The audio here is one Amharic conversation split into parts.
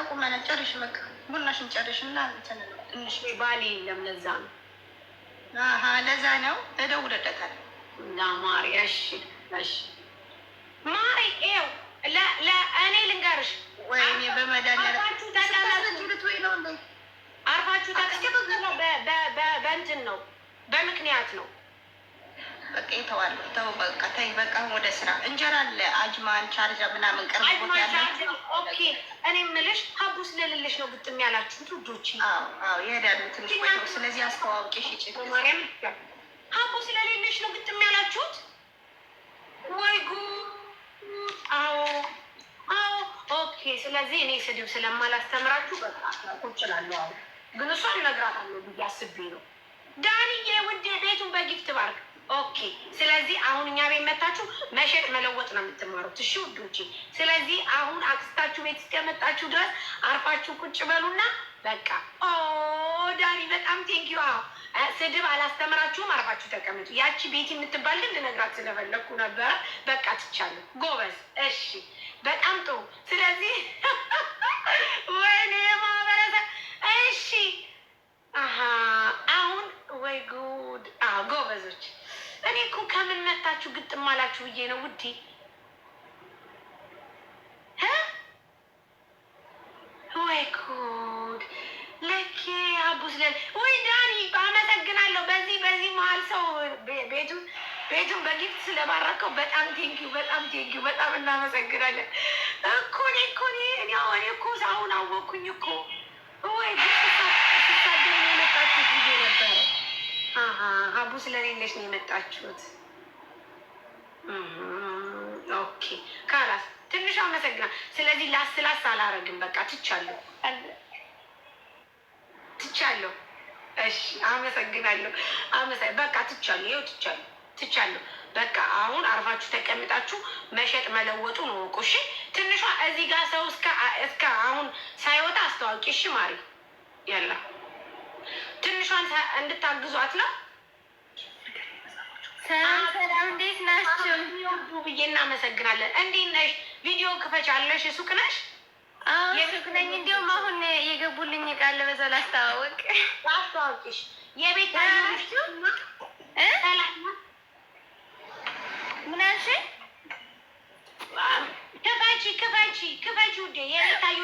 ቁመናል። ጨርሽ፣ በቃ ቡናሽን ጨርሽ እና እንትን ትንሽ ባሌ የለም፣ ለዛ ነው። ለዛ ነው እደውልለታለሁ። እና ማሪ፣ እሺ እሺ ማሪ፣ ይኸው እኔ ልንገርሽ፣ ወይኔ በመድኃኒዓለም አርፋችሁ ተቀመጡ። በእንትን ነው፣ በምክንያት ነው። በቃ ይተዋለሁ። ተው በቃ ተይ በቃ ወደ ስራ። እንጀራ አለ፣ አጅማን ቻርጃ ምናምን ቅርብ ቦታ ያለ። Okay፣ እኔ የምልሽ ሀቡ ስለሌለሽ ነው ግጥም ያላችሁት ውዶች? አዎ ይሄዳሉ ትንሽ ቆይተው። ስለዚህ አስተዋውቂሽ ይጭ ማርያም፣ ሀቡ ስለሌለሽ ነው ግጥም ያላችሁት? ወይ ጉድ! አዎ አዎ፣ okay። ስለዚህ እኔ ስድብ ስለማላስተምራችሁ በቃ ቁጭ እላለሁ። አሁን ግን እሷን እነግራታለሁ ብዬ አስቤ ነው። ዳንዬ ውዴ፣ ቤቱን በ gift ባርክ። Okay። ስለዚህ አሁን እኛ ቤት መታችሁ መሸጥ መለወጥ ነው የምትማሩት። እሺ ውዶቼ። ስለዚህ አሁን አክስታችሁ ቤት እስከመጣችሁ ድረስ አርፋችሁ ቁጭ በሉና በቃ። ኦ ዳኒ፣ በጣም thank you። ስድብ አላስተምራችሁም፣ አርፋችሁ ተቀመጡ። ያቺ ቤቲ የምትባል ግን ልነግራት ስለፈለግኩ ነበረ። በቃ ትቻለሁ። ጎበዝ። እሺ፣ በጣም ጥሩ። ስለዚህ ወይኔ ማህበረሰብ። እሺ አሁን ወይ ጉድ! ጎበዞች። እኔ እኮ ከምን መታችሁ ግጥም አላችሁ ብዬ ነው ውዴ። ወይ ጉድ! ለኬ አቡ ስለ ወይ ዳኒ አመሰግናለሁ። በዚህ መሀል ሰው ቤቱን በ gift ስለባረከው በጣም thank you፣ በጣም thank you፣ በጣም እናመሰግናለን። እኮ እኔ እኮ አሁን አወኩኝ እኮ፣ ወይ ስሳደብ ነው የመጣችሁት ብዬ ነበረ። አቡ ስለሌለሽ ነው የመጣችሁት። Okay خلاص፣ ትንሹ አመሰግናል። ስለዚህ ላስ ላስ አላረግም። በቃ ትቻለሁ፣ ትቻለሁ። እሺ አመሰግናለሁ። በቃ ትቻለሁ። ይኸው ትቻለሁ፣ ትቻለሁ። በቃ አሁን አርፋችሁ ተቀምጣችሁ መሸጥ መለወጡ ነው እወቁ። እሺ ትንሿ፣ እዚህ ጋር ሰው እስከ አሁን ሳይወጣ አስተዋውቂ። እሺ ማሪ፣ ያላ ትንሿን እንድታግዟት ነው። ሰላም ሰላም፣ እንዴት ናችሁ? ብዬ እናመሰግናለን። እንዴት ነሽ? ቪዲዮ ክፈቻለሽ? ሱቅ ነሽ? አዎ ሱቅ ነኝ። እንዲሁም አሁን የገቡልኝ እቃ አለ፣ በዛው ላስተዋውቅ። አስተዋውቂሽ የቤት ምን አልሽኝ? ክፈቺ ክፈቺ ክፈቺ ውዴ፣ የቤታዮ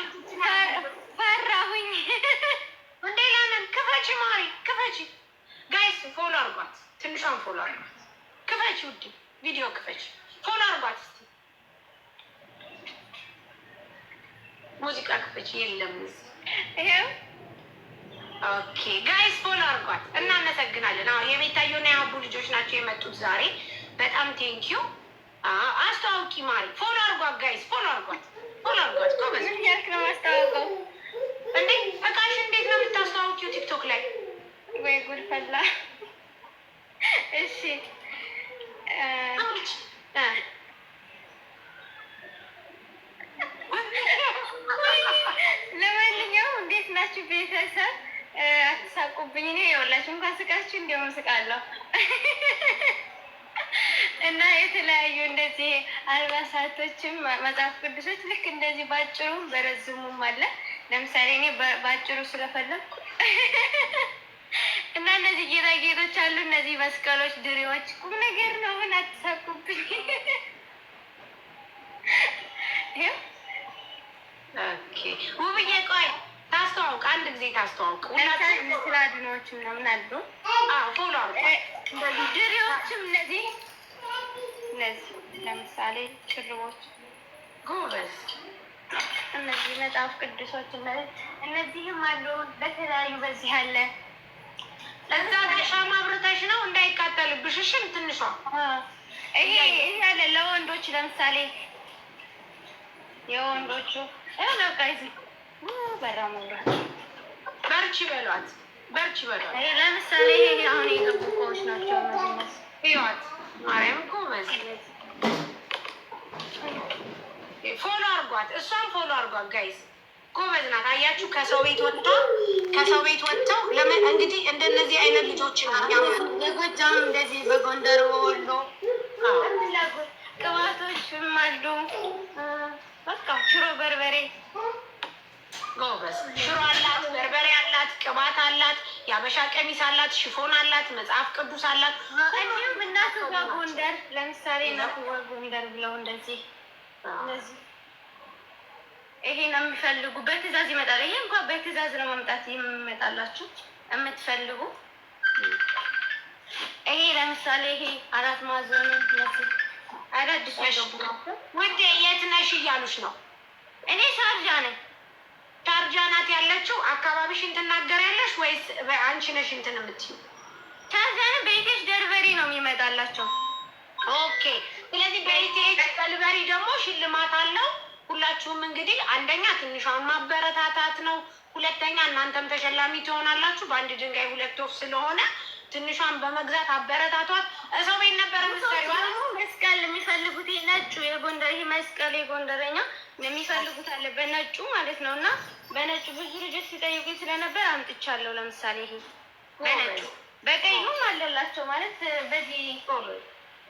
ፈራሁኝ። እንዴ ለምን? ክፈቺ ማሪ፣ ክፈቺ። Guys፣ follow አርጓት፣ ትንሿን follow አርጓት። ክፈቺ ውዴ፣ ቪዲዮ ክፈቺ፣ follow አርጓት። እስኪ ሙዚቃ ክፈቺ። የለም እዚህ። ይኸው። Okay guys፣ follow አርጓት። እናመሰግናለን። አዎ የቤታዮና የአቡ ልጆች ናቸው የመጡት ዛሬ። በጣም thank you። አስተዋውቂ ማሪ። Follow አርጓት guys፣ follow አርጓት፣ follow አርጓት። ጎበዝ። ምን እያልክ ነው ማስታወቀው? እንዴ እቃሽ እንዴት ነው የምታስተዋውቂው ቲክቶክ ላይ? ወይ ጉድ ፈላ። እሺ። አውጪ። ለማንኛውም እንዴት ናችሁ ቤተሰብ? አትሳቁብኝ። እኔ ይኸውላችሁ እንኳን ስቃችሁ እንዲያውም ስቃለሁ። እና የተለያዩ እንደዚህ አልባሳቶችም መጽሐፍ ቅዱሶች ልክ እንደዚህ ባጭሩም በረዝሙም አለ። ለምሳሌ እኔ ባጭሩ ስለፈለኩ እና እነዚህ ጌጣጌጦች አሉ። እነዚህ መስቀሎች፣ ድሪዎች፣ ቁም ነገር ነው። ምን አትሳቁብኝ። ይኸው። Okay ውብዬ፣ ቆይ ታስተዋውቅ፣ አንድ ጊዜ ታስተዋውቅ። ለምሳሌ ስለ አድኖዎች ምናምን አሉ። Follow አርጓት። ድሪዎችም እነዚህ ለምሳሌ ሽርቦች ጎበዝ። እነዚህ መጽሐፍ ቅዱሶች እነዚህም አሉ። በተለያዩ በዚህ አለ። እዛ ጋር ሻማ አብርተሽ ነው፣ እንዳይቃጠልብሽ። እሺ ትንሿ። ይሄ አለ ለወንዶች፣ ለምሳሌ የወንዶቹ ይኸው በቃ እዚህ በራ መብራት። በርቺ በሏት፣ በርቺ በሏት። ይሄ ለምሳሌ ይሄ አሁን የገቡ እቃዎች ናቸው እነዚህ። እዩዋት፣ ማርያም ጎበዝ። Follow አርጓት፣ እሷን follow አርጓት guys። ጎበዝ ናት። አያችሁ፣ ከሰው ቤት ወጥተው ለምን እንግዲህ እንደነዚህ አይነት ልጆችን ነው እኛ የጎጃም እንደዚህ በጎንደር በወሎ ቅባቶችም አሉ። በቃ ሽሮ በርበሬ። አልባሳት አላት፣ የአበሻ ቀሚስ አላት፣ ሽፎን አላት፣ መጽሐፍ ቅዱስ አላት። እንዲሁም እናቱ ጋር ጎንደር፣ ለምሳሌ እናቱ ጋር ጎንደር ብለው እንደዚህ እነዚህ ይሄ ነው የሚፈልጉ በትዕዛዝ ይመጣል። ይሄ እንኳን በትዕዛዝ ነው መምጣት የሚመጣላችሁ የምትፈልጉ። ይሄ ለምሳሌ ይሄ አራት ማዕዘኑ እነዚህ አዳዲስ የገቡ ናቸው። ውዴ የት ነሽ እያሉሽ ነው። እኔ ሻርጃ ነኝ። ሻርጃ ናት ያለችው። አካባቢሽን ትናገሪያለሽ ወይስ አንቺ ነሽ እንትን የምትይው? ሻርጃ ነኝ። በ ETH delivery ነው የሚመጣላቸው። Okay። ስለዚህ በ ETH delivery ደግሞ ሽልማት አለው። ሁላችሁም እንግዲህ አንደኛ ትንሿን ማበረታታት ነው፣ ሁለተኛ እናንተም ተሸላሚ ትሆናላችሁ። በአንድ ድንጋይ ሁለት ወፍ ስለሆነ ትንሿን በመግዛት አበረታቷት። እሰው ቤት ነበረ ምሳሌ መስቀል የሚፈልጉት ይሄ ነጩ የጎንደር ይሄ መስቀል የጎንደረኛ የሚፈልጉት አለ በነጩ ማለት ነው። እና በነጩ ብዙ ልጆች ሲጠይቁኝ ስለነበር አምጥቻለሁ። ለምሳሌ ይሄ በነጩ በቀዩም አለላቸው ማለት በዚህ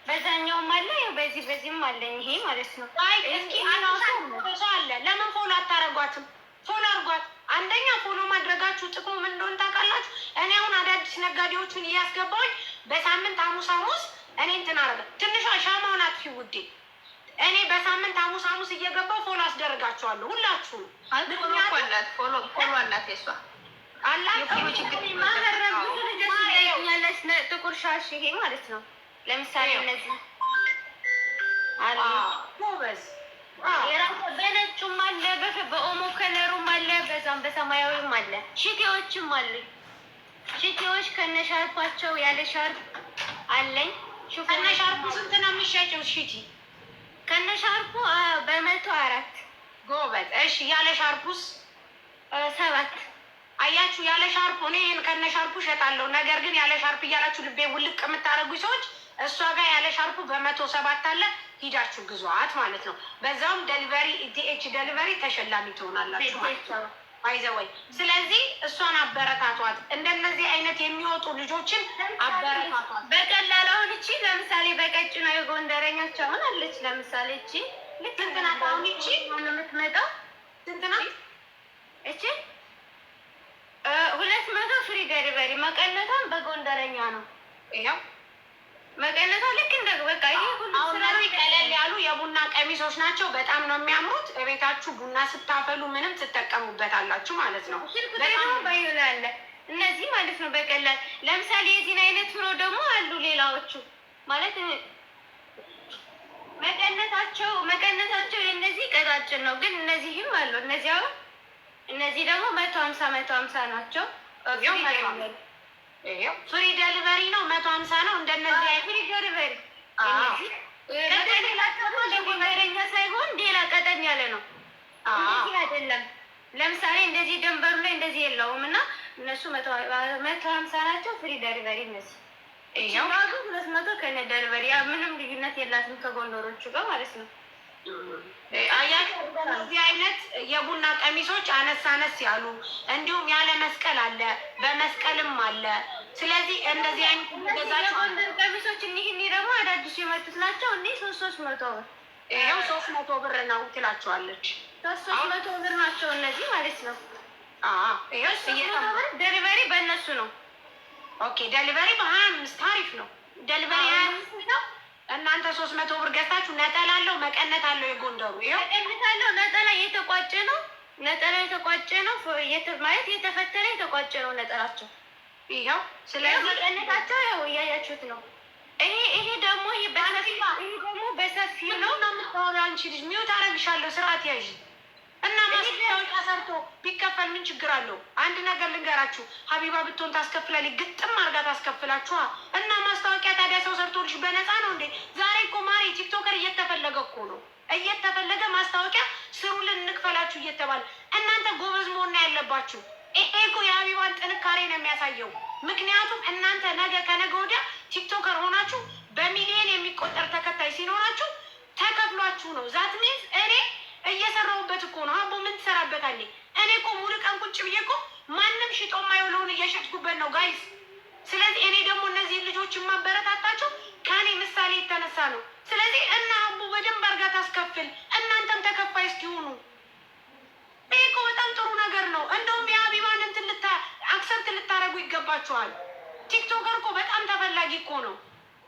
በዛኛውም አለ ያው በዚህ በዚህም አለኝ ይሄ ማለት ነው። አይ እስኪ ሰው አለ። ለምን follow አታረጓትም? Follow አርጓት። አንደኛ follow ማድረጋችሁ ጥቅሙ ምን እንደሆነ ታውቃላችሁ? እኔ አሁን አዳዲስ ነጋዴዎቹን እያስገባሁኝ በሳምንት ሐሙስ ሐሙስ እኔ እንትን አረገ ትንሿ ሻማውን አጥፊ ውዴ። እኔ በሳምንት ሐሙስ ሐሙስ እየገባሁ follow አስደርጋችኋለሁ ሁላችሁም። Follow እኮ አላት፣ follow አላት የሷ አላት። የ follow ችግር ማህረም ብዙ ልጆች ሲጠይቁኛለች። ጥቁር ሻሽ ይሄ ማለት ነው። ለምሳሌ እነዚህ አሉ ጎበዝ። የራሱ በነጩም አለ፣ በኦሞ color ኡም አለ፣ በዛም በሰማያዊም አለ። ሽቴዎችም አሉ። ሽቴዎች ከነሻርፓቸው ያለ ሻርፕ አለኝ። ከነ ሻርፑ ስንት ነው የሚሸጨው ሽቲ? ከነሻርፑ በ104። ጎበዝ። እሺ ያለ ሻርፑስ? 7። አያችሁ፣ ያለ ሻርፑ እኔ ይሄን ከነ ሻርፑ እሸጣለሁ። ነገር ግን ያለ ሻርፕ እያላችሁ ልቤ ውልቅ የምታደርጉ ሰዎች እሷ ጋር ያለ ሻርፑ በ107 አለ፣ ሂዳችሁ ግዟት ማለት ነው። በዛውም delivery ETH delivery ተሸላሚ ትሆናላችሁ ማለት ነው። By the way ስለዚህ እሷን አበረታቷት። እንደነዚህ አይነት የሚወጡ ልጆችን አበረታቷት። በቀላሉ አሁን እቺ ለምሳሌ በቀጭኗ የጎንደረኛቸው አሁን አለች። ለምሳሌ እቺ ልክ ስንት ናት አሁን እቺ? አሁን የምትመጣው ስንት ናት? እቺ 200 free delivery። መቀነቷን በጎንደረኛ ነው። ይኸው መቀነቷ ልክ እንደ በቃ ይሄ ሁሉ አሁን ስራ እነዚህ ቀለል ያሉ የቡና ቀሚሶች ናቸው። በጣም ነው የሚያምሩት። እቤታችሁ ቡና ስታፈሉ ምንም ትጠቀሙበታላችሁ ማለት ነው። ስልክ ደግሞ bio ላይ አለ። እነዚህ ማለት ነው በቀላል ለምሳሌ የዚህን አይነት ሆኖ ደግሞ አሉ ሌላዎቹ ማለት መቀነታቸው የእነዚህ ቀጫጭን ነው፣ ግን እነዚህም አሉ። እነዚህ አሁን እነዚህ ደግሞ 150 150 ናቸው። ይኸው free delivery ነው፣ 150 ነው። እንደነዚህ አይነት Free delivery መቀነታቸው ለጎንደረኛ ሳይሆን ሌላ ቀጠን ያለ ነው። እንደዚህ አይደለም። ለምሳሌ እንደዚህ ደንበሩ ላይ እንደዚህ የለውም እና እነሱ 150 ናቸው። Free delivery እነዚህ ይኸው ዋጋ 200 ከነ delivery። ያ ምንም ልዩነት የላትም ከጎንደሮቹ ጋር ማለት ነው። አያችሁ፣ እነዚህ አይነት የቡና ቀሚሶች አነስ አነስ ያሉ እንዲሁም ያለ መስቀል አለ፣ በመስቀልም አለ። ስለዚህ እንደዚህ አይነት ገዛችሁ። የጎንደር ቀሚሶች እኒህ እኒህ ደግሞ አዳዲሱ የመጡት ናቸው። እኒህ 300 ብር። ይኸው 300 ብር ነው ትላቸዋለች። 300 ብር ናቸው እነዚህ ማለት ነው። ይኸው 300 ብር delivery በእነሱ ነው። Okay፣ delivery በ25 አሪፍ ነው። Delivery 25 ነው። እናንተ 300 ብር ገዝታችሁ ነጠላ አለው፣ መቀነት አለው የጎንደሩ ይኸው። መቀነት አለው። ነጠላ የተቋጨ ነው። ነጠላ የተቋጨ ነው ማለት የተፈተለ የተቋጨ ነው ነጠላቸው። ይኸው ስለዚህ መቀነታቸው ያው እያያችሁት ነው። ይሄ ደግሞ ይሄ ደግሞ በሰፊው ነው። ነው የምታወሪው አንቺ ልጅ፣ mute አደርግሻለሁ። ስርዓት ያዥ እና ማስታወቂያ ሰርቶ ቢከፈል ምን ችግር አለው? አንድ ነገር ልንገራችሁ፣ ሀቢባ ብትሆን ታስከፍላለች፣ ግጥም አድርጋ ታስከፍላችኋ። እና ማስታወቂያ ታዲያ ሰው ሰርቶልሽ በነፃ ነው እንዴ? ዛሬ እኮ ማሬ TikToker እየተፈለገ እኮ ነው፣ እየተፈለገ ማስታወቂያ ስሩልን እንክፈላችሁ እየተባለ እናንተ ጎበዝ መሆን ነው ያለባችሁ። ይሄ እኮ የሀቢባን ጥንካሬ ነው የሚያሳየው። ምክንያቱም እናንተ ነገ ከነገ ወዲያ TikToker ሆናችሁ በሚሊዮን የሚቆጠር ተከታይ ሲኖራችሁ ተከፍሏችሁ ነው። That means እኔ እየሰራሁበት እኮ ነው። አቦ ምን ትሰራበታለህ? እኔ እኮ ሙሉ ቀን ቁጭ ብዬ እኮ ማንም ሽጦ የማይውለውን እየሸጥኩበት ነው guys። ስለዚህ እኔ ደግሞ እነዚህን ልጆች የማበረታታቸው ከእኔ ምሳሌ የተነሳ ነው። ስለዚህ እና አቡ በደንብ አድርጋ ታስከፍል፣ እናንተም ተከፋይ እስኪሆኑ። ይህ እኮ በጣም ጥሩ ነገር ነው። እንደውም የሀቢባን እንትን ልታ accept ይገባችኋል። TikToker እኮ በጣም ተፈላጊ እኮ ነው።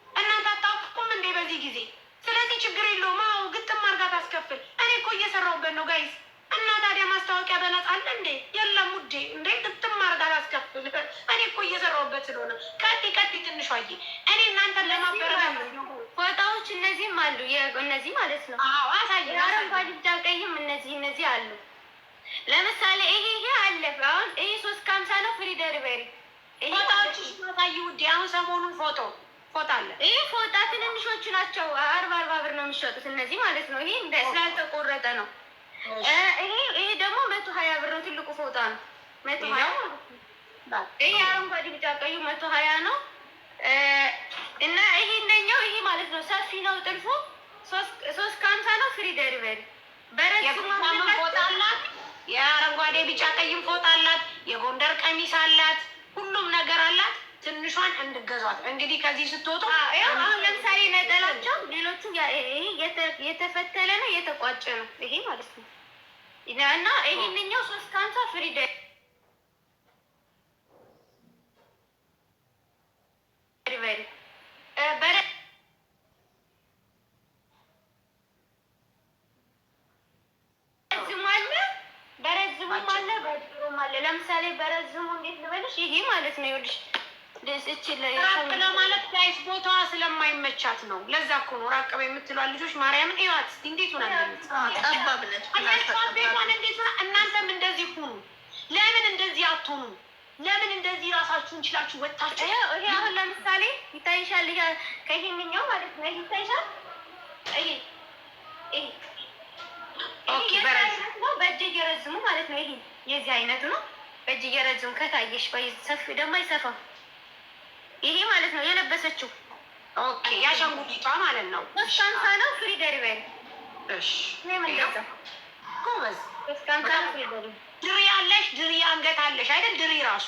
እናንተ አታውቁም እንዴ በዚህ ጊዜ? ስለዚህ ችግር የለውም። አዎ ግጥም አድርጋ ታስከፍል። እኔ እኮ እየሰራሁበት ነው guys። እና ታዲያ ማስታወቂያ በነፃ አለ እንዴ? የለም ውዴ። እንዴ ግጥም አድርጋ ታስከፍል። እኔ እኮ እየሰራሁበት ስለሆነ ቀጥ ቀጥ ትንሿዬ፣ እኔ እናንተን ለማበረታታት ነው። ፎጣዎች እነዚህም አሉ፣ እነዚህ ማለት ነው። አዎ አሳይ። አረንጓዴ፣ ቢጫ፣ ቀይም እነዚህ አሉ። ለምሳሌ ይሄ አለ። አሁን ይሄ 3.50 ነው፣ free delivery። ፎጣዎች አሳይ ውዴ። አሁን ሰሞኑን ፎጣ አለ። ይሄ ፎጣ ትንንሾቹ ናቸው። 40 40 ብር ነው የሚሸጡት እነዚህ ማለት ነው። ይሄ ስላልተቆረጠ ነው። ይሄ ደግሞ 120 ብር ነው። ትልቁ ፎጣ ነው 120። ይሄ አረንጓዴ ቢጫ ቀዩ 120 ነው። እና ይሄ እንደኛው ይሄ ማለት ነው ሰፊ ነው ጥልፉ። 3.50 ነው፣ free delivery። የጎጃምን ፎጣ አላት፣ የአረንጓዴ ቢጫ ቀይም ፎጣ አላት፣ የጎንደር ቀሚስ አላት፣ ሁሉም ነገር አላት። ትንሿን እንድገዟት እንግዲህ ከዚህ ስትወጡ። አሁን ለምሳሌ ነጠላቸው ሌሎቹ የተፈተለ ነው የተቋጨ ነው ይሄ ማለት ነው። እና ይሄንኛው 3.50 free delivery። በረዝሙ አለ፣ በረዝሙም አለ፣ በአጭሩም አለ። ለምሳሌ በረዝሙ እንዴት ልበልሽ? ይሄ ማለት ነው ይኸውልሽ ራቅ ለማለት guys ቦታዋ ስለማይመቻት ነው። ለዛ እኮ ነው ራቅ በይ የምትሏት ልጆች። ማርያምን እዩዋት እስኪ እንዴት ሆናለች። ጠባብ ነች። ቤቷን እንዴት ሆና። እናንተም እንደዚህ ሁኑ። ለምን እንደዚህ አትሆኑም? ለምን እንደዚህ ራሳችሁን ችላችሁ ወጥታችሁ? ይሄ አሁን ለምሳሌ ይታይሻል። ይሄ ከይሄንኛው ማለት ነው ይታይሻል። ይሄ ይሄ okay፣ ነው በእጅ እየረዝሙ ማለት ነው። ይሄ የዚህ አይነቱ ነው። በእጅ እየረዝሙ ከታየሽ ሰፊ ደግሞ አይሰፋም። ይሄ ማለት ነው የለበሰችው። okay፣ የአሻንጉሊቷ ማለት ነው። 3.50 ነው፣ free delivery። እሺ ጎበዝ። 3.50 ነው፣ free delivery። ድሪ አለሽ፣ ድሪ አንገት አለሽ አይደል? ድሪ ራሱ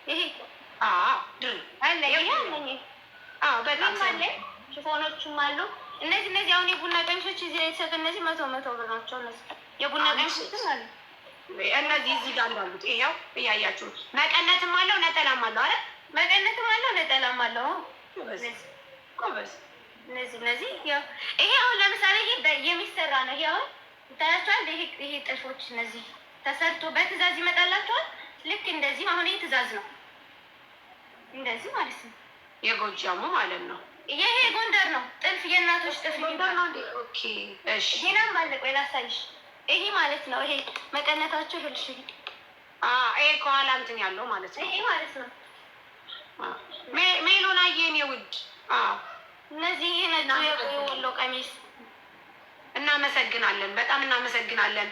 ይሄ አዎ፣ ድሪ አለ። ይሄ አለኝ። አዎ፣ በጣም አለ። ሽፎኖቹም አሉ። እነዚህ አሁን የቡና ቀሚሶች እዚህ ላይ የተሰጡ እነዚህ 100 100 ብር ናቸው። እነዚህ የቡና ቀሚሶችም አሉ። እነዚህ እዚህ ጋር እንዳሉት ይኸው እያያችሁ መቀነትም አለው ነጠላም አለው አይደል? መቀነትም አለው ነጠላም አለው። ጎበዝ። እነዚህ ያው ይሄ አሁን ለምሳሌ ይሄ የሚሰራ ነው። ይሄ አሁን ይታያችኋል። ይሄ ጥልፎች እነዚህ ተሰርቶ በትዕዛዝ ይመጣላችኋል። ልክ እንደዚህ አሁን ይሄ ትዕዛዝ ነው። እንደዚህ ማለት ነው። የጎጃሙ ማለት ነው። ይሄ ጎንደር ነው። ጥልፍ የእናቶች ጥልፍ ጎንደር ነው እንዴ? okay እሺ። ዜናም አለ። ቆይ ላሳይሽ። ይሄ ማለት ነው። ይሄ መቀነታቸው ይኸውልሽ። ይሄ ከኋላ እንትን ያለው ማለት ነው። ይሄ ማለት ነው። ሜሎን አየኔ ውድ። እነዚህ ይሄ ነጩ የወሎ ቀሚስ። እናመሰግናለን። በጣም እናመሰግናለን።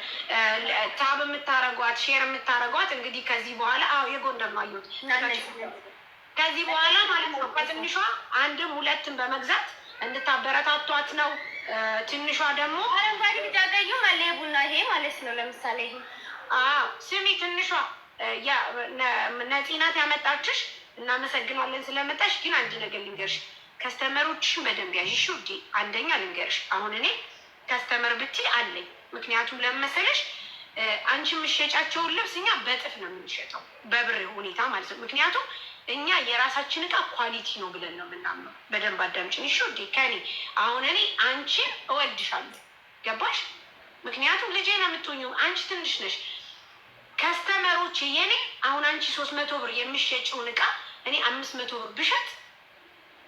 tap የምታረጓት፣ share የምታረጓት እንግዲህ ከዚህ በኋላ አዎ የጎንደር ነው አየሁት። ከዚህ በኋላ ማለት ነው ከትንሿ አንድም ሁለትም በመግዛት እንድታበረታቷት ነው። ትንሿ ደግሞ አረንጓዴ ቢጫ ቀዩም አለ የቡና ይሄ ማለት ነው። ለምሳሌ ይሄ አዎ ስሚ፣ ትንሿ ነፂናት ያመጣችሽ፣ እናመሰግናለን ስለመጣሽ። ግን አንድ ነገር ልንገርሽ፣ customer ኦችሽን በደንብ ያዥ እሺ ውዴ። አንደኛ ልንገርሽ፣ አሁን እኔ customer ብቲ አለኝ። ምክንያቱም ለመሰለሽ አንቺ የምትሸጫቸውን ልብስ እኛ በእጥፍ ነው የምንሸጠው፣ በብር ሁኔታ ማለት ነው። ምክንያቱም እኛ የራሳችን እቃ quality ነው ብለን ነው የምናምነው። በደንብ አዳምጪኝ እሺ ውዴ። ከኔ አሁን እኔ አንቺን እወድሻለሁ፣ ገባሽ? ምክንያቱም ልጄ ነው የምትሆኚው፣ አንቺ ትንሽ ነሽ። customer ኦች የኔ አሁን አንቺ 300 ብር የሚሸጭውን እቃ እኔ 500 ብር ብሸጥ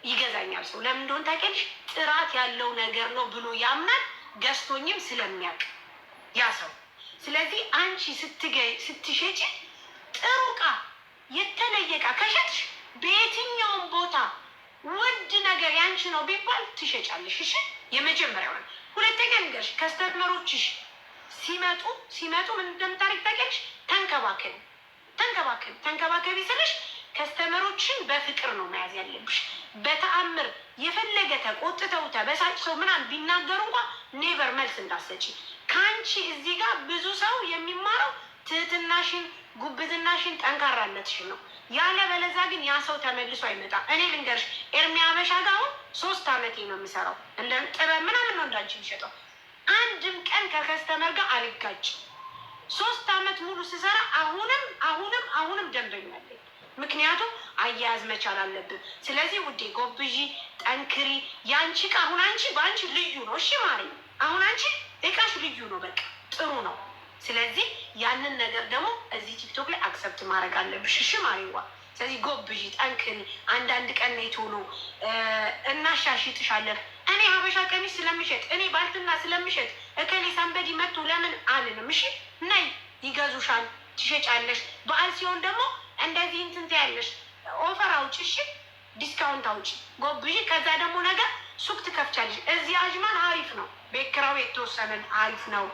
ይገዛኛል ሰው። ለምን እንደሆነ ታውቂያለሽ? ጥራት ያለው ነገር ነው ብሎ ያምናል፣ ገዝቶኝም ስለሚያውቅ ያ ሰው። ስለዚህ አንቺ ስትሸጪ ጥሩ እቃ፣ የተለየ እቃ ከሸጥሽ በየትኛውም ቦታ ውድ ነገር ያንቺ ነው ቢባል ትሸጫለሽ። እሺ የመጀመሪያው ነው። ሁለተኛ ንገርሽ፣ customer ኦችሽ ሲመጡ ምን እንደምታደርጊ ታውቂያለሽ? ተንከባከቢ፣ ተንከባከቢ፣ ተንከባከቢ ስልሽ customer ኦችን በፍቅር ነው መያዝ ያለብሽ። በተአምር የፈለገ ተቆጥተው ተበሳጭተው ምናምን ቢናገሩ እንኳ never መልስ እንዳትሰጪ። ከአንቺ እዚህ ጋር ብዙ ሰው የሚማረው ትህትናሽን፣ ጉብዝናሽን፣ ጠንካራነትሽን ነው። ያለ በለዛ ግን ያ ሰው ተመልሶ አይመጣም። እኔ ልንገርሽ፣ ኤርሚ አበሻ ጋር አሁን 3 ዓመቴ ነው የምሰራው። እንደ ጥበብ ምናምን ነው እንዳንቺ የሚሸጠው። አንድም ቀን ከ customer ጋር አልጋጭም። 3 ዓመት ሙሉ ስሰራ አሁንም አሁንም አሁንም ደንበኛ አለኝ። ምክንያቱም አያያዝ መቻል አለብን። ስለዚህ ውዴ ጎብዢ፣ ጠንክሪ። የአንቺ እቃ አሁን አንቺ በአንቺ ልዩ ነው። እሺ ማሪ፣ አሁን አንቺ እቃሽ ልዩ ነው። በቃ ጥሩ ነው። ስለዚህ ያንን ነገር ደግሞ እዚህ ቲክቶክ ላይ accept ማድረግ አለብሽ። እሺ ማሪዋ፣ ስለዚህ ጎብዢ፣ ጠንክሪ። አንዳንድ ቀን ነይ ቶሎ እናሻሽጥሻለን። እኔ ሀበሻ ቀሚስ ስለምሸጥ፣ እኔ ባልትና ስለምሸጥ እከሌ somebody መጥቶ ለምን አልልም። እሺ ነይ፣ ይገዙሻል፣ ትሸጫለሽ። በዓል ሲሆን ደግሞ እንደዚህ እንትን ትያለሽ። Offer አውጪ፣ እሺ discount አውጪ፣ ጎብዢ። ከዛ ደግሞ ነገር ሱቅ ትከፍቻለሽ። እዚህ አጅማን አሪፍ ነው፣ ቤት ኪራዩ የተወሰነ አሪፍ ነው።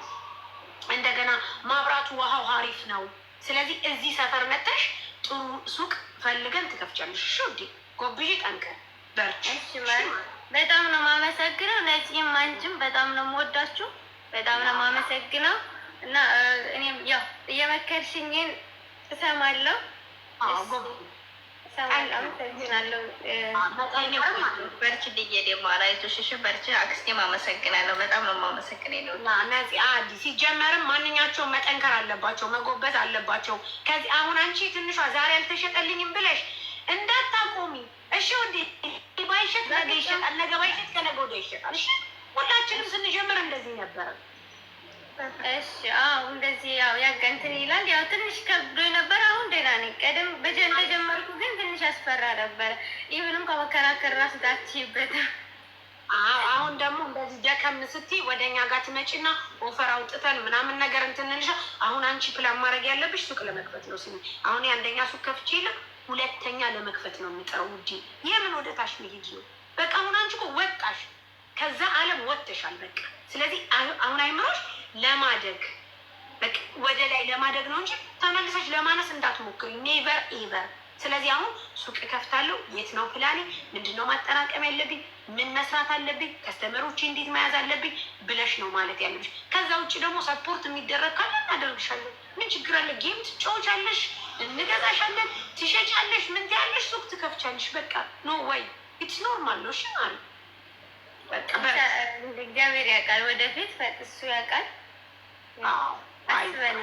እንደገና ማብራቱ ውሃው አሪፍ ነው። ስለዚህ እዚህ ሰፈር መተሽ ጥሩ ሱቅ ፈልገን ትከፍቻለሽ። እሺ ውዴ፣ ጎብዢ፣ ጠንክር፣ በርቺ። እሺ ማለት በጣም ነው የማመሰግነው። ነፂም አንቺም በጣም ነው የምወዳችሁ፣ በጣም ነው የማመሰግነው። እና እኔም ያው እየመከርሽኝን እሰማለሁ እሰማለሁ። አመሰግናለሁ። በርቺ ልዬ ደግሞ አላይዞሽ። እሺ በርቺ። አክስቴም አመሰግናለሁ። በጣም ነው የማመሰግነው። ነፂ አዲ ሲጀመርም ማንኛቸውም መጠንከር አለባቸው፣ መጎበዝ አለባቸው። ከዚህ አሁን አንቺ ትንሿ ዛሬ አልተሸጠልኝም ብለሽ እንዳታቆሚ እሺ። ወዴ ባይሸጥ ነገ ይሸጣል፣ ነገ ባይሸጥ ከነገ ወዲያ ይሸጣል። እሺ ሁላችንም ስንጀምር እንደዚህ ነበረ። እሺ አዎ፣ እንደዚህ ያው ያጋ እንትን ይላል። ያው ትንሽ ከብዶ ነበር። አሁን ደህና ነኝ። ቀደም እንደጀመርኩ ግን ትንሽ ያስፈራ ነበረ። Even እንኳ መከራከር ራሱ ታችይበት። አሁን ደግሞ እንደዚህ ደከም ስትይ ወደ እኛ ጋር ትመጪና offer አውጥተን ምናምን ነገር እንትን እንልሻ። አሁን አንቺ ፕላን ማድረግ ያለብሽ ሱቅ ለመክፈት ነው። ስሚ አሁን የአንደኛ ሱቅ ከፍቼ የለ ሁለተኛ ለመክፈት ነው የምጠረው። ውዴ የምን ወደ ታች መሄድ ነው? በቃ አሁን አንቺ እኮ ወጣሽ፣ ከዛ ዓለም ወጥተሻል። በቃ ስለዚህ አሁን አይምሮሽ ለማደግ በቃ ወደ ላይ ለማደግ ነው እንጂ ተመልሰሽ ለማነስ እንዳትሞክሪ፣ never ever። ስለዚህ አሁን ሱቅ እከፍታለሁ። የት ነው ፕላኔ? ምንድን ነው ማጠራቀም ያለብኝ? ምን መስራት አለብኝ? Customer ኦቼ እንዴት መያዝ አለብኝ ብለሽ ነው ማለት ያለብሽ። ከዛ ውጭ ደግሞ support የሚደረግ ካለ እናደርግሻለን። ምን ችግር አለ? Game ትጫወቻለሽ፣ እንገዛሻለን፣ ትሸጫለሽ፣ ምን ትያለሽ፣ ሱቅ ትከፍቻለሽ። በቃ no way, it's normal ነው። እሺ ማለት በቃ እግዚአብሔር ያውቃል፣ ወደፊት እሱ ያውቃል። አስበን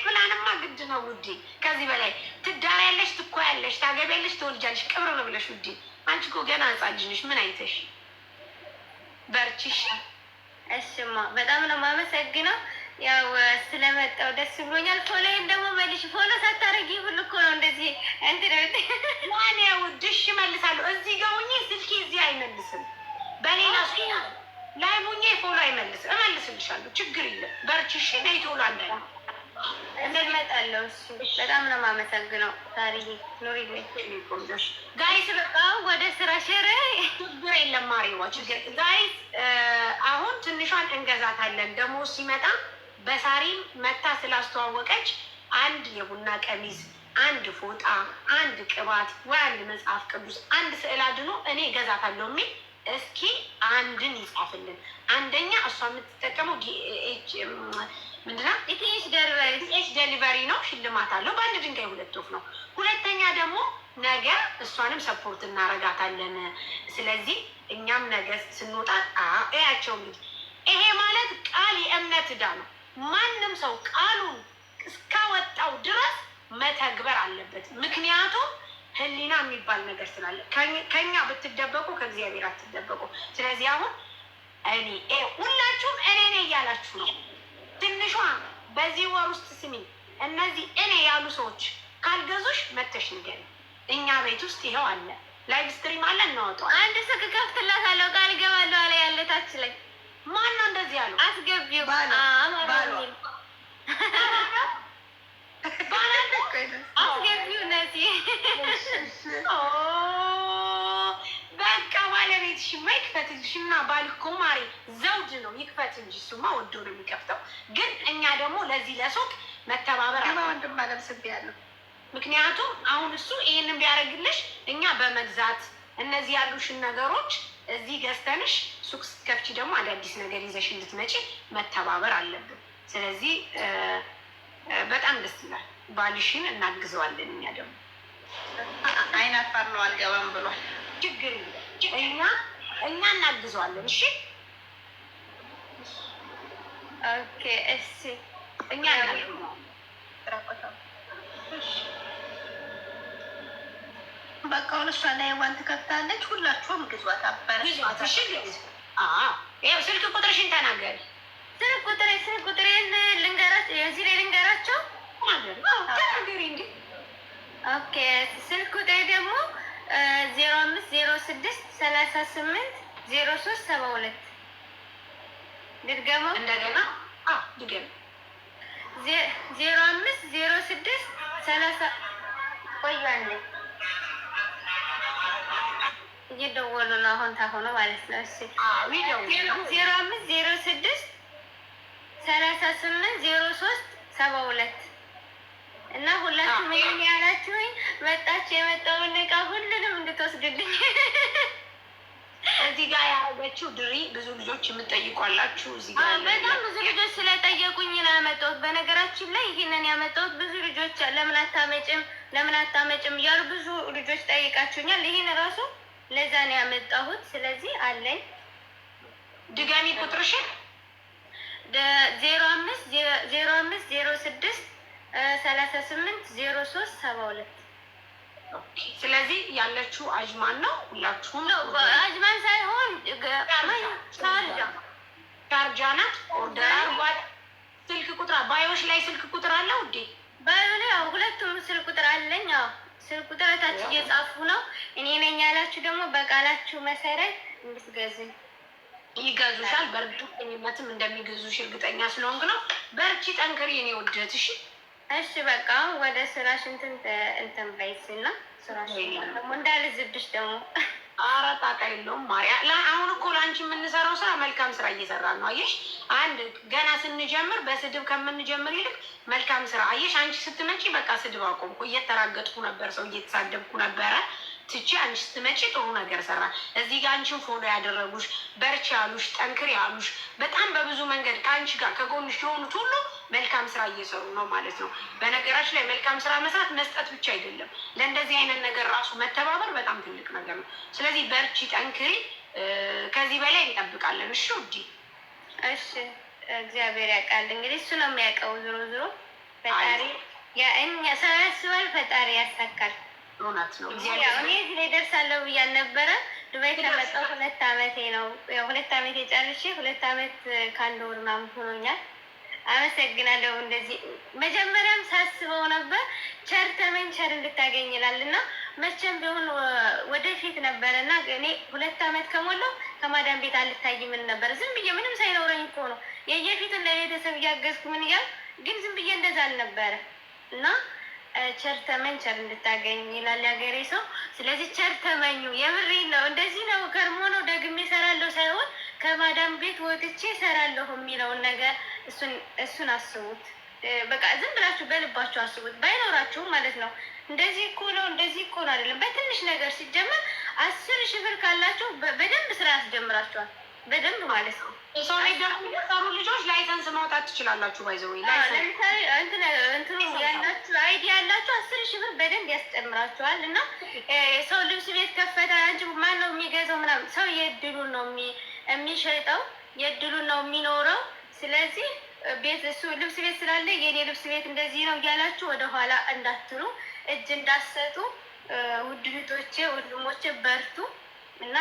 ፕላንማ ግድ ነው ውዴ። ከዚህ በላይ ትዳሪያለሽ፣ ትኮያለሽ፣ ታገቢያለሽ፣ ትወልጃለሽ። ቅብር ነው ብለሽ ውዴ። አንቺ እኮ ገና ሕፃን ልጅ ነሽ። ምን አይተሽ? በርቺሽ። እሽማ በጣም ነው የማመሰግነው። ያው ስለመጣው ደስ ብሎኛል። Follow ዬን ደግሞ መልሽ። Follow ሳታረጊ ሁሉ እኮ ነው እንደዚህ እንትን ዋኔ ውድሽ እመልሳለሁ። እዚህ ጋር ሆኜ ስልኬ እዚህ አይመልስም። በሌላ ላይ ሆኜ follow አይመልስም። እመልስልሻለሁ፣ ችግር የለም። በርቺ እሺ። ነይ ቶሎ አንዳንዴ እመጣለሁ። እሺ በጣም ነው የማመሰግነው። ታሪዬ ኑሪልኝ። Guys በቃ ወደ ስራ share ችግር የለም ማሪዋ፣ ችግር guys። አሁን ትንሿን እንገዛታለን። ደሞዝ ሲመጣ በሳሪም መታ ስላስተዋወቀች አንድ የቡና ቀሚስ፣ አንድ ፎጣ፣ አንድ ቅባት ወይ አንድ መጽሐፍ ቅዱስ፣ አንድ ስዕል አድኖ እኔ እገዛታለሁ የሚል እስኪ አንድን ይጻፍልን። አንደኛ እሷ የምትጠቀመው ዲኤች ምንድነው? ETH delivery ETH delivery ነው፣ ሽልማት አለው። በአንድ ድንጋይ ሁለት ወፍ ነው። ሁለተኛ ደግሞ ነገ እሷንም support እናረጋታለን። ስለዚህ እኛም ነገ ስንወጣ እያቸው እንግዲህ ይሄ ማለት ቃል የእምነት ዕዳ ነው። ማንም ሰው ቃሉን እስካወጣው ድረስ መተግበር አለበት። ምክንያቱም ሕሊና የሚባል ነገር ስላለ ከኛ ብትደበቁ ከእግዚአብሔር አትደበቁ። ስለዚህ አሁን እኔ ሁላችሁም እኔ ነኝ እያላችሁ ነው። ትንሿ በዚህ ወር ውስጥ ስሚ፣ እነዚህ እኔ ያሉ ሰዎች ካልገዙሽ መተሽ ንገሪ። እኛ ቤት ውስጥ ይኸው አለ፣ live stream አለ፣ እናወጣዋለን። አንድ ሱቅ ከፍትላታለሁ ቃል እገባለሁ አለ ያለ ታች ላይ ማን ነው እንደዚህ ያለው? አስገቢው ባሏ። አስገቢው እነዚህ በቃ ባለቤትሽማ ይክፈትልሽ እና ባል እኮ ማሬ ዘውድ ነው ይክፈት እንጂ እሱማ ወዶ ነው የሚከፍተው። ግን እኛ ደግሞ ለዚህ ለሱቅ መተባበር አለ። ወንድም አለም ስቤያለሁ። ምክንያቱም አሁን እሱ ይሄንን ቢያደርግልሽ እኛ በመግዛት እነዚህ ያሉሽን ነገሮች እዚህ ገዝተንሽ ሱቅ ስትከፍቺ ደግሞ አዳዲስ ነገር ይዘሽ እንድትመጪ መተባበር አለብን። ስለዚህ በጣም ደስ ይላል። ባልሽን እናግዘዋለን እኛ ደግሞ አይናፋር ነው አልገባም ብሏል። ችግር የለም። እኛ እናግዘዋለን። እሺ Okay፣ እሺ እኛ እናግዘዋለን። በቃ አሁን እሷ ላይ ዋን ትከፍታለች። ሁላችሁም ግዟት፣ አበረ ግዟት። እሺ ግዙ። ይኸው ስልክ ቁጥርሽን ተናገሪ። ስልክ ቁጥሬን ልንገራቸው፣ እዚህ ላይ ልንገራቸው። ተናገሪ እንዴ። Okay፣ ስልክ ቁጥሬ ደግሞ 0506380372። ድገመው። እንደገና ድገም። 050630፣ ቆዩ አንዴ፣ እየደወሉ ነው አሁን ታሆነ ማለት ነው። እሺ፣ 0506380372። እና ሁላችሁም ይሄን ያላችሁኝ መጣችሁ የመጣውን እቃ ሁሉንም እንድትወስዱልኝ። እዚህ ጋር ያደረገችው ድሪ ብዙ ልጆች የምትጠይቋላችሁ እዚህ ጋር። በጣም ብዙ ልጆች ስለጠየቁኝ ነው ያመጣሁት። በነገራችን ላይ ይህንን ያመጣሁት ብዙ ልጆች ለምን አታመጭም፣ ለምን አታመጭም እያሉ ብዙ ልጆች ጠይቃችሁኛል። ይህን ራሱ ለዛ ነው ያመጣሁት። ስለዚህ አለኝ። ድጋሚ ቁጥርሽን። 050506380372። ስለዚህ ያለችው አጅማን ነው። ሁላችሁም አጅማን ሳይሆን ሻርጃ። ሻርጃ ናት። Order አርጓት። ስልክ ቁጥር bio ሽ ላይ ስልክ ቁጥር አለ ውዴ? Bio ላይ ያው ሁለቱም ስልክ ቁጥር አለኝ። ያው ስልክ ቁጥር ታች እየጻፉ ነው። እኔ ነኝ ያላችሁ ደግሞ በቃላችሁ መሰረት እንድትገዙኝ። ይገዙሻል። በእርግጠኝነትም እንደሚገዙሽ እርግጠኛ ስለሆንክ ነው። በርቺ፣ ጠንክሪ የኔ ውደት። እሺ። እሺ፣ በቃ ወደ ስራሽ እንትን እንትን በይስና ስራሽ ደግሞ እንዳልዝብሽ ደግሞ። ኧረ ጣጣ የለውም ማርያ። አሁን እኮ ለአንቺ የምንሰራው ስራ መልካም ስራ እየሰራን ነው። አየሽ፣ አንድ ገና ስንጀምር በስድብ ከምንጀምር ይልቅ መልካም ስራ፣ አየሽ፣ አንቺ ስትመጪ በቃ ስድብ አቆምኩ። እየተራገጥኩ ነበር፣ ሰው እየተሳደብኩ ነበረ ትቼ፣ አንቺ ስትመጪ ጥሩ ነገር ሰራ። እዚህ ጋር አንቺን follow ያደረጉሽ፣ በርቺ ያሉሽ፣ ጠንክሪ ያሉሽ፣ በጣም በብዙ መንገድ ከአንቺ ጋር ከጎንሽ የሆኑት ሁሉ መልካም ስራ እየሰሩ ነው ማለት ነው። በነገራችን ላይ መልካም ስራ መስራት መስጠት ብቻ አይደለም፣ ለእንደዚህ አይነት ነገር ራሱ መተባበር በጣም ትልቅ ነገር ነው። ስለዚህ በርቺ፣ ጠንክሪ። ከዚህ በላይ እንጠብቃለን። እሺ ውዲ። እሺ፣ እግዚአብሔር ያውቃል። እንግዲህ እሱ ነው የሚያውቀው። ዞሮ ዞሮ ፈጣሪ ሰው ያስባል፣ ፈጣሪ ያሳካል። እውነት ነው። እኔ እዚህ ላይ ደርሳለሁ ብዬ አልነበረ። ዱባይ ከመጣሁ 2 አመቴ ነው። ያው 2 አመቴ ጨርሼ 2 አመት ከ1 ወር ምናምን ሆኖኛል። አመሰግናለሁ። እንደዚህ መጀመሪያም ሳስበው ነበር፣ ቸር ተመኝ ቸር እንድታገኝ ይላል እና መቼም ቢሆን ወደፊት ነበረ እና እኔ 2 አመት ከሞላው ከማዳም ቤት አልታይም ነበር። ዝም ብዬ ምንም ሳይኖረኝ እኮ ነው የየፊቱን ለቤተሰብ እያገዝኩ ምን እያልኩ፣ ግን ዝም ብዬ እንደዛ አልነበረ። እና ቸር ተመኝ ቸር እንድታገኝ ይላል ያገሬ ሰው። ስለዚህ ቸር ተመኙ። የምሬን ነው። እንደዚህ ነው ከርሞ ነው ደግሜ እሰራለሁ ሳይሆን ከማዳም ቤት ወጥቼ እሰራለሁ የሚለውን ነገር እሱን አስቡት። በቃ ዝም ብላችሁ በልባችሁ አስቡት፣ ባይኖራችሁም ማለት ነው። እንደዚህ እኮ ነው፣ እንደዚህ እኮ ነው አይደለም። በትንሽ ነገር ሲጀመር 10,000 ብር ካላችሁ በደንብ ስራ ያስጀምራችኋል። በደንብ ማለት ነው። ሰው ላይ ደግሞ የሚሰሩ ልጆች license ማውጣት ትችላላችሁ። By the way ለምሳሌ እንትኑ ያላችሁ፣ idea ያላችሁ 10,000 ብር በደንብ ያስጨምራችኋል። እና ሰው ልብስ ቤት ከፈተ፣ አንቺ ማን ነው የሚገዛው ምናምን፣ ሰው የእድሉን ነው የሚሸጠው፣ የእድሉን ነው የሚኖረው። ስለዚህ ቤት እሱ ልብስ ቤት ስላለ የኔ ልብስ ቤት እንደዚህ ነው እያላችሁ ወደኋላ እንዳትሉ፣ እጅ እንዳትሰጡ። ውድ እህቶቼ ወንድሞቼ፣ በርቱ እና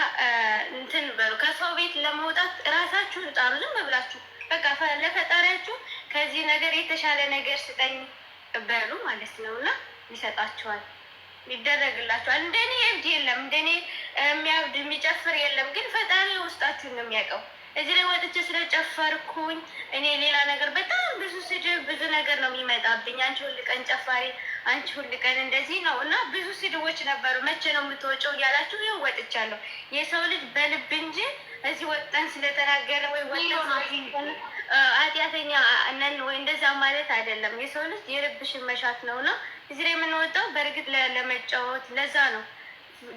እንትን በሉ። ከሰው ቤት ለመውጣት እራሳችሁን ጣሩ። ዝም ብላችሁ በቃ ለፈጣሪያችሁ ከዚህ ነገር የተሻለ ነገር ስጠኝ በሉ ማለት ነው እና ይሰጣችኋል፣ ይደረግላችኋል። እንደኔ እብድ የለም፣ እንደኔ የሚያብድ የሚጨፍር የለም። ግን ፈጣሪ ውስጣችሁን ነው የሚያውቀው። እዚህ ላይ ወጥቼ ስለጨፈርኩኝ እኔ ሌላ ነገር በጣም ብዙ ስድብ ብዙ ነገር ነው የሚመጣብኝ። አንቺ ሁል ቀን ጨፋሪ፣ አንቺ ሁል ቀን እንደዚህ ነው እና ብዙ ስድቦች ነበሩ። መቼ ነው የምትወጪው እያላችሁ፣ ይኸው ወጥቻለሁ። የሰው ልጅ በልብ እንጂ እዚህ ወጥተን ስለተናገረ ወይ ወጥተን ኃጢአተኛ ነን ወይ እንደዛ ማለት አይደለም። የሰው ልጅ የልብሽን መሻት ነው እና እዚህ ላይ የምንወጣው በእርግጥ ለመጫወት ለዛ ነው።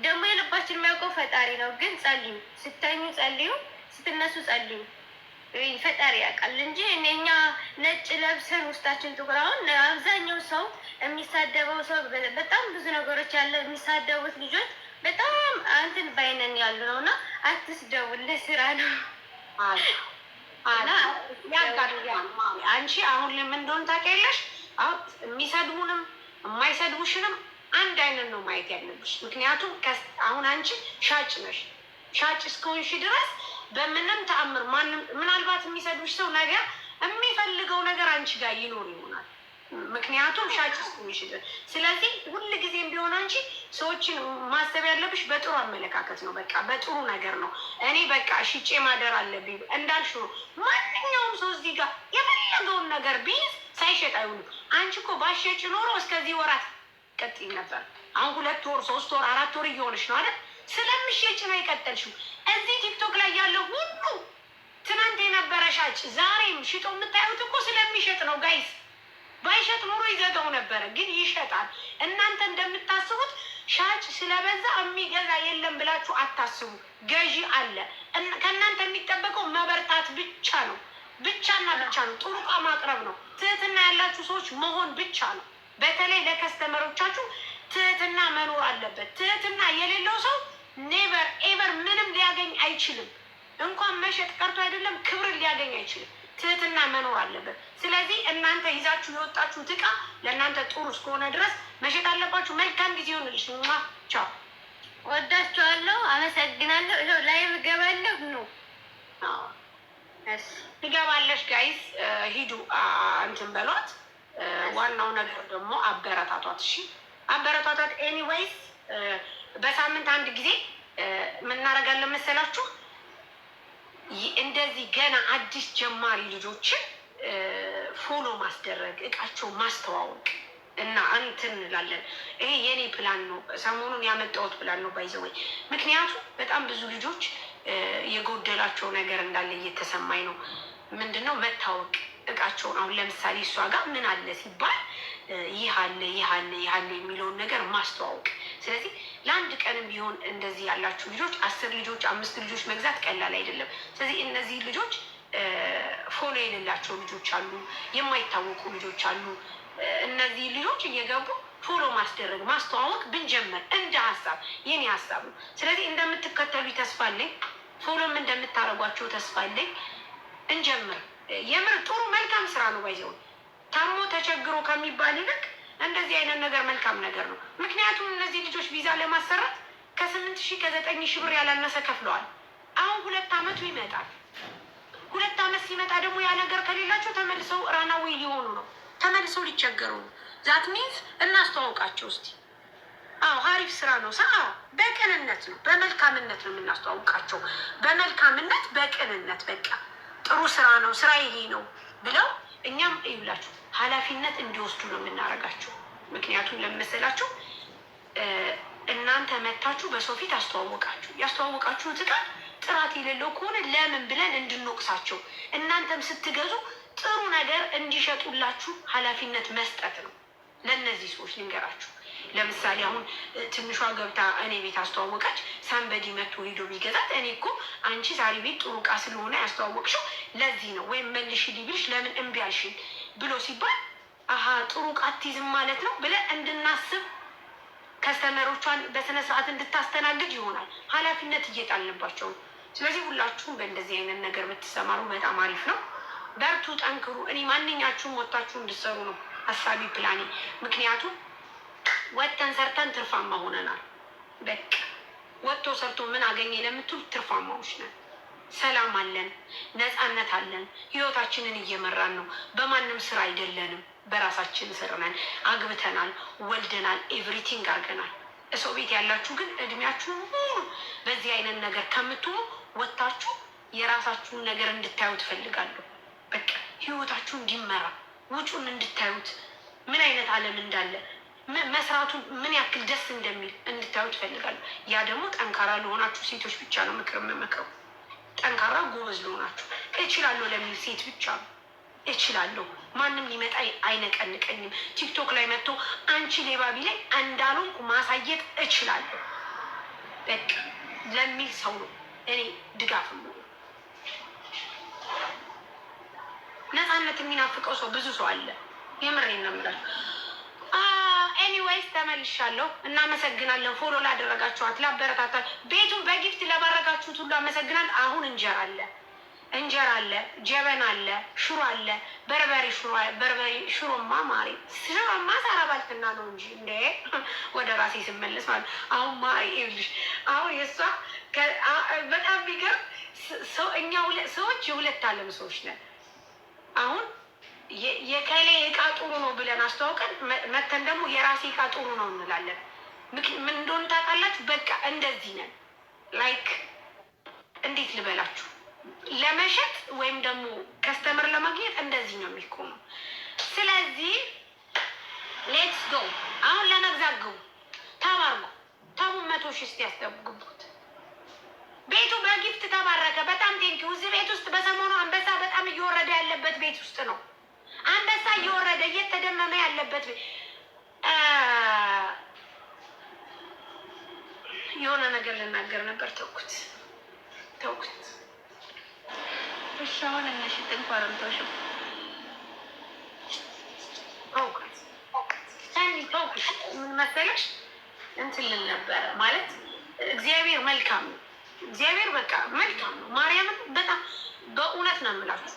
ደግሞ የልባችን የሚያውቀው ፈጣሪ ነው። ግን ጸልዩ፣ ስተኙ ጸልዩ፣ ስትነሱ ጸልዩ። ፈጣሪ ያውቃል እንጂ እኛ ነጭ ለብሰን ውስጣችን ጥቁር። አሁን አብዛኛው ሰው የሚሳደበው ሰው በጣም ብዙ ነገሮች ያለ የሚሳደቡት ልጆች በጣም እንትን ባይነን ያሉ ነው እና አትስደቡ፣ ለስራ ነው። ያጋጥማል። አንቺ አሁን ለምን እንደሆነ ታውቂያለሽ? አሁን የሚሰድቡንም የማይሰድቡሽንም አንድ አይነት ነው ማየት ያለብሽ። ምክንያቱም አሁን አንቺ ሻጭ ነሽ። ሻጭ እስከሆንሽ ድረስ በምንም ተአምር ማንም ምናልባት የሚሰድብሽ ሰው ነገር የሚፈልገው ነገር አንቺ ጋር ይኖር ይሆናል። ምክንያቱም ሻጭ እስከሆንሽ ድረስ። ስለዚህ ሁል ጊዜም ቢሆን አንቺ ሰዎችን ማሰብ ያለብሽ በጥሩ አመለካከት ነው። በቃ በጥሩ ነገር ነው። እኔ በቃ ሽጬ ማደር አለብኝ እንዳልሽው ነው። ማንኛውም ሰው እዚህ ጋር የፈለገውን ነገር ቢይዝ ሳይሸጥ አይውልም። አንቺ እኮ ባትሸጪ ኖሮ እስከዚህ ወራት ቀጥይ ነበር። አሁን 2 ወር፣ 3 ወር፣ 4 ወር እየሆነች ነው አይደል? ስለምትሸጪ ነው የቀጠልሽው። እዚህ ቲክቶክ ላይ ያለው ሁሉ ትናንት የነበረ ሻጭ ዛሬም ሽጦ የምታዩት እኮ ስለሚሸጥ ነው guys። ባይሸጥ ኖሮ ይዘጋው ነበረ፣ ግን ይሸጣል። እናንተ እንደምታስቡት ሻጭ ስለበዛ የሚገዛ የለም ብላችሁ አታስቡ። ገዢ አለ። ከእናንተ የሚጠበቀው መበርታት ብቻ ነው፣ ብቻና ብቻ ነው። ጥሩ ዕቃ ማቅረብ ነው። ትህትና ያላችሁ ሰዎች መሆን ብቻ ነው። በተለይ ለ customer ኦቻችሁ ትህትና መኖር አለበት። ትህትና የሌለው ሰው never ever ምንም ሊያገኝ አይችልም። እንኳን መሸጥ ቀርቶ አይደለም ክብርን ሊያገኝ አይችልም። ትህትና መኖር አለበት። ስለዚህ እናንተ ይዛችሁ የወጣችሁት እቃ ለእናንተ ጥሩ እስከሆነ ድረስ መሸጥ አለባችሁ። መልካም ጊዜ ይሆንልሽ። ቻው። ወዳችኋለሁ። አመሰግናለሁ። ይኸው live እገባለሁ ነው ትገባለሽ። Guys፣ ሂዱ እንትን በሏት። ዋናው ነገር ደግሞ አበረታቷት። እሺ፣ አበረታቷት። Anyways፣ በሳምንት አንድ ጊዜ የምናደርጋለን መሰላችሁ፣ እንደዚህ ገና አዲስ ጀማሪ ልጆችን follow ማስደረግ፣ እቃቸው ማስተዋወቅ እና እንትን እንላለን። ይሄ የኔ ፕላን ነው፣ ሰሞኑን ያመጣሁት ፕላን ነው by the way። ምክንያቱም በጣም ብዙ ልጆች የጎደላቸው ነገር እንዳለ እየተሰማኝ ነው። ምንድን ነው? መታወቅ እቃቸውን። አሁን ለምሳሌ እሷ ጋር ምን አለ ሲባል ይህ አለ፣ ይህ አለ፣ ይህ አለ የሚለውን ነገር ማስተዋወቅ። ስለዚህ ለአንድ ቀንም ቢሆን እንደዚህ ያላችሁ ልጆች፣ 10 ልጆች፣ አምስት ልጆች መግዛት ቀላል አይደለም። ስለዚህ እነዚህ ልጆች follow የሌላቸው ልጆች አሉ፣ የማይታወቁ ልጆች አሉ። እነዚህ ልጆች እየገቡ follow ማስደረግ፣ ማስተዋወቅ ብንጀምር እንደ ሀሳብ፣ የኔ ሀሳብ ነው። ስለዚህ እንደምትከተሉ ተስፋ አለኝ። Follow ም እንደምታደርጓቸው ተስፋ አለኝ። እንጀምር። የምር ጥሩ መልካም ስራ ነው። By the way፣ ታሞ ተቸግሮ ከሚባል ይልቅ እንደዚህ አይነት ነገር መልካም ነገር ነው። ምክንያቱም እነዚህ ልጆች ቪዛ ለማሰራት ከ8,000፣ ከ9,000 ብር ያላነሰ ከፍለዋል። አሁን 2 አመቱ ይመጣል። 2 አመት ሲመጣ ደግሞ ያ ነገር ከሌላቸው ተመልሰው runaway ሊሆኑ ነው። ተመልሰው ሊቸገሩ ነው። That means እናስተዋውቃቸው እስቲ። አዎ፣ አሪፍ ስራ ነው። በቅንነት ነው፣ በመልካምነት ነው የምናስተዋውቃቸው። በመልካምነት፣ በቅንነት፣ በቃ ጥሩ ስራ ነው፣ ስራ ይሄ ነው ብለው እኛም ይውላችሁ ኃላፊነት እንዲወስዱ ነው የምናደርጋቸው። ምክንያቱም ለመሰላችሁ እናንተ መታችሁ በሰው ፊት አስተዋወቃችሁ። ያስተዋወቃችሁት እቃ ጥራት የሌለው ከሆነ ለምን ብለን እንድንወቅሳቸው፣ እናንተም ስትገዙ ጥሩ ነገር እንዲሸጡላችሁ ኃላፊነት መስጠት ነው። ለእነዚህ ሰዎች ልንገራችሁ። ለምሳሌ አሁን ትንሿ ገብታ እኔ ቤት አስተዋወቀች። Somebody መቶ ሄዶ ቢገዛት እኔ እኮ አንቺ ሳሪ ቤት ጥሩ እቃ ስለሆነ ያስተዋወቅሽው ለዚህ ነው፣ ወይም መልሽ ቢልሽ ለምን እምቢ አልሽኝ ብሎ ሲባል አሀ ጥሩ እቃ አትይዝም ማለት ነው ብለን እንድናስብ፣ customer ኦቿን በስነ ስርዓት እንድታስተናግድ ይሆናል። ኃላፊነት እየጣልንባቸው ነው። ስለዚህ ሁላችሁም በእንደዚህ አይነት ነገር ብትሰማሩ በጣም አሪፍ ነው። በርቱ፣ ጠንክሩ። እኔ ማንኛችሁም ወጥታችሁ እንድትሰሩ ነው ሀሳቢ፣ ፕላኔ። ምክንያቱም ወጥተን ሰርተን ትርፋማ ሆነናል። በቃ ወጥቶ ሰርቶ ምን አገኘ ለምትሉ ትርፋማዎች ነን። ሰላም አለን፣ ነፃነት አለን። ህይወታችንን እየመራን ነው። በማንም ስር አይደለንም። በራሳችን ስር ነን። አግብተናል፣ ወልደናል፣ everything አድርገናል። ሰው ቤት ያላችሁ ግን እድሜያችሁ ሙሉ በዚህ አይነት ነገር ከምትሆኑ ወጥታችሁ የራሳችሁን ነገር እንድታዩ ትፈልጋለሁ። በቃ ህይወታችሁ እንዲመራ፣ ውጩን እንድታዩት፣ ምን አይነት ዓለም እንዳለ፣ መስራቱ ምን ያክል ደስ እንደሚል እንድታዩ ትፈልጋለሁ። ያ ደግሞ ጠንካራ ለሆናችሁ ሴቶች ብቻ ነው ምክር የምመክረው። ጠንካራ ጎበዝ ለሆናችሁ፣ እችላለሁ ለሚል ሴት ብቻ ነው። እችላለሁ፣ ማንም ሊመጣ አይነቀንቀኝም። ቲክቶክ ላይ መጥቶ አንቺ ሌባ ቢለኝ እንዳልሆንኩ ማሳየት እችላለሁ በቃ ለሚል ሰው ነው እኔ ድጋፍ ነው። ነፃነት የሚናፍቀው ሰው ብዙ ሰው አለ። የምሬን ነው የምላችሁ። Anyways፣ ተመልሻለሁ። እናመሰግናለን። Follow ላደረጋችኋት፣ ላበረታታ፣ ቤቱን በ gift ለባረካችሁት ሁሉ አመሰግናል። አሁን እንጀራ አለ። እንጀራ አለ፣ ጀበና አለ፣ ሽሮ አለ፣ በርበሬ ሽሮ፣ በርበሬ ሽሮማ ማሬ ሽሮማ ሳራ ባልትና ነው እንጂ እንደ ወደ ራሴ ስመለስ ማለት አሁን ማሬ ይኸውልሽ፣ አሁን የእሷ በጣም የሚገርም ሰው እኛ ሰዎች የሁለት ዓለም ሰዎች ነን። አሁን የከሌ እቃ ጥሩ ነው ብለን አስተዋውቀን መተን ደግሞ የራሴ እቃ ጥሩ ነው እንላለን። ምን እንደሆነ ታውቃላችሁ? በቃ እንደዚህ ነን። Like እንዴት ልበላችሁ፣ ለመሸጥ ወይም ደግሞ customer ለማግኘት እንደዚህ ነው የሚቆመው። ስለዚህ let's go፣ አሁን ለመግዛት ግቡ፣ ተባርጉ። ተቡ 100,000 እስቲ ያስገቡት። ቤቱ በ gift ተባረከ። በጣም thank you። እዚህ ቤት ውስጥ በሰሞኑ አንበሳ በጣም እየወረደ ያለበት ቤት ውስጥ ነው። አንበሳ እየወረደ እየተደመመ ያለበት ቤት። የሆነ ነገር ልናገር ነበር፣ ተውኩት ተውኩት። እሺ አሁን እንሽጥ እንኳን አልተውሽም። ተውኩት ሰኒ ተውኩት። ምን መሰለሽ እንትን ልን ነበረ ማለት እግዚአብሔር መልካም ነው። እግዚአብሔር በቃ መልካም ነው። ማርያምን በጣም በእውነት ነው የምላችሁ።